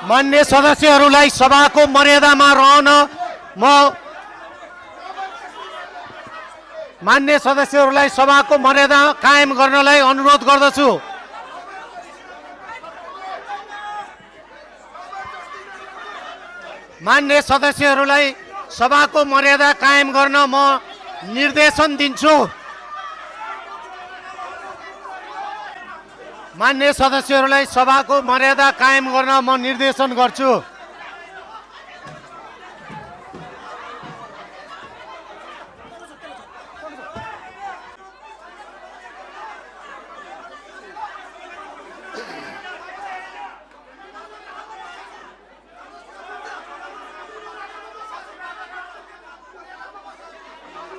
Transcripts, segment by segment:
मान्य सदस्यहरूलाई सभाको मर्यादामा रहन म मान्य सदस्यहरूलाई सभाको मर्यादा कायम गर्नलाई अनुरोध गर्दछु। मान्य सदस्यहरूलाई सभाको मर्यादा कायम गर्न म निर्देशन दिन्छु। मान्य सदस्यहरूलाई सभाको मर्यादा कायम गर्न म निर्देशन गर्छु।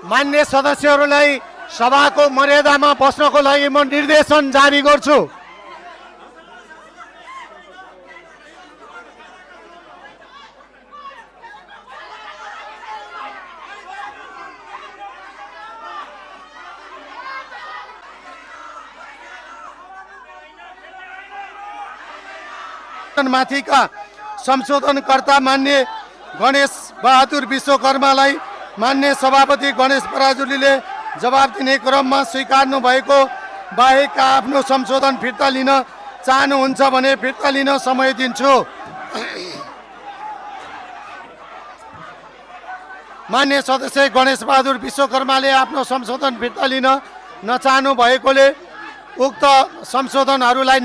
मान्य सदस्यहरूलाई सभाको मर्यादामा बस्नको लागि म निर्देशन जारी गर्छु। माथिका संशोधनकर्ता मान्य गणेश बहादुर विश्वकर्मालाई मान्य सभापति गणेश पराजुलीले जवाब दिने क्रममा स्वीकार्नु भएको बाहेक आफ्नो संशोधन फिर्ता लिन चाहनुहुन्छ भने फिर्ता लिन समय दिन्छु। मान्य सदस्य गणेश बहादुर विश्वकर्माले आफ्नो संशोधन फिर्ता लिन नचाहनु भएकोले उक्त संशोधनहरूलाई